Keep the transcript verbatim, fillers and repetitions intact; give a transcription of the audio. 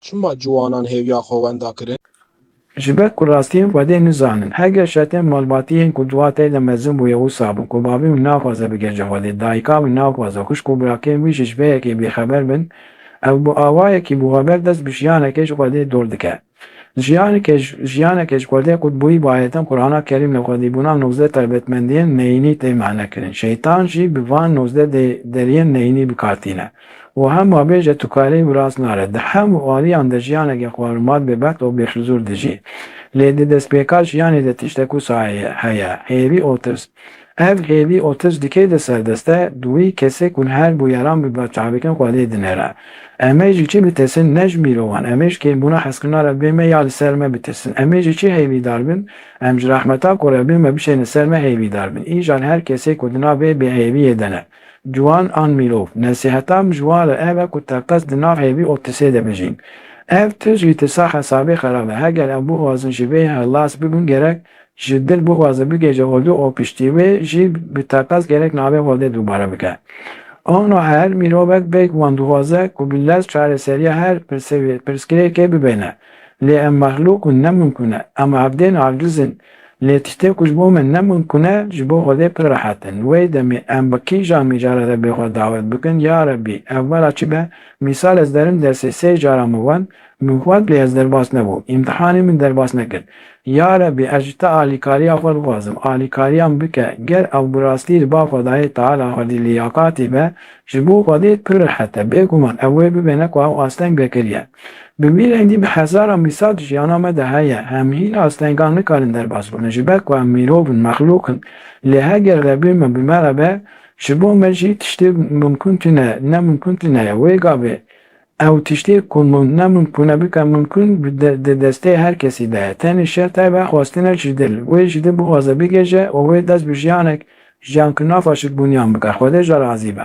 Çima ciwanan hêviya xwe wenda kirin? Ji ber ku rastiyên Xwedê nizanin. Heger şertên malbatî yên ku di wateyê de mezin bûye wisa bin ku bavê min naxwaze bigihêje Xwedê, dayika min naxwaze, xwişk û birakên wî jî ji vê yekê bêxeber bin, ew bi awayekî bêxeber dest bi jiyanekê ji Xwedê dor dike. Jiyaneke, jiyaneke ji Xwedê qutbûyî bi ayetên Qur'ana Kerîm li xwedîbûna nozdeh taybetmendiyên neyînî tê mane kirin. Şeytan jî bi van nozdeh de-, deriyên neyînî bi kar tîne. Û hema bêje tu karî û rast nare. Di hemû aliyan de jiyaneke xwarûmat bêbextê û bêhuzûr dijî. Lê di destpêka jiyanê de tiştek wisa heye, heye. Hêvî û tirs. Ev hêvî û tirs di kê de serdest e? Di wî kesê ku li her bûyeran bi berçavbûna Xwedê dinêre. Em ê ji çi bitirsin? Ne ji mirovan. Em ê ji kêmbûna hezkirina Rebbê me ya li ser me bitirsin. Em ê ji çi hêvîdar bin? Em ji rehmeta ku Rebbê me bişêne ser me hêvîdar bin. Îja li her kesê ku di nav vê bêhêviyê de ne, ciwan an mirov. Nesîheta min ji wan re ev e ku teqez di nav hêvî û tirsê de bijîn. Ev tirs jî tirsa hesabê xerab e. Heger em bixwazin ji vê xilas bibin, gerek ji dil bixwaze bigihêje Xwedê û piştî wê jî bi teqez gerek navê Xwedê dubare bike. Ana her mirovek bêguman dixwaze ku bi lez çareseriya her pirsê-, pirsgirêkê bibêne. Lê em mexlûq in, ne mimkun e. Em evdên aciz in. Lê tiştê ku ji bo me ne mimkun e, ji bo Xwedê pir rehet in. Wê demê em bi kîjan mijara Rebbê xwe dawet bikin? Ya Rebbî, ev wela çi be? Mîsal ez derim dersê sê cara min wend, min xwend lê ez derbas nebûm. Îmtihanê min derbas nekir. Ya Rebbî, ez ji te alîkariya xwe dixwazim. Alîkariya min bike. Ger ew bi rastî li ba Xwedayê Teala xwedî liyaqatî be, ji bo Xwedê pir rehet e. Bêguman ew wê bibêne ku ew asteng vekiriye. Bi vî rengî bi hezaran mîsal di jiyana me de heye. Em hîn astengan nikarin derbas bibin. Ji ber ku em mirov in, mexlûq in. Lê heger Rebbê me bi me re be, ji bo me jî tiştê mimkun tune, ne mimkun tune ye. Wê gavê ew tiştê ku min-, ne mimkun e bike mimkun, bi de-, di destê her kesî de ye. Tenê şert hebe xwestin e ji dil. Wê ji dil bixwaze bigihêje û wê dest bi jiyanek, jiyankirina faşilbûniyan bike. Xwedê ji we razî be.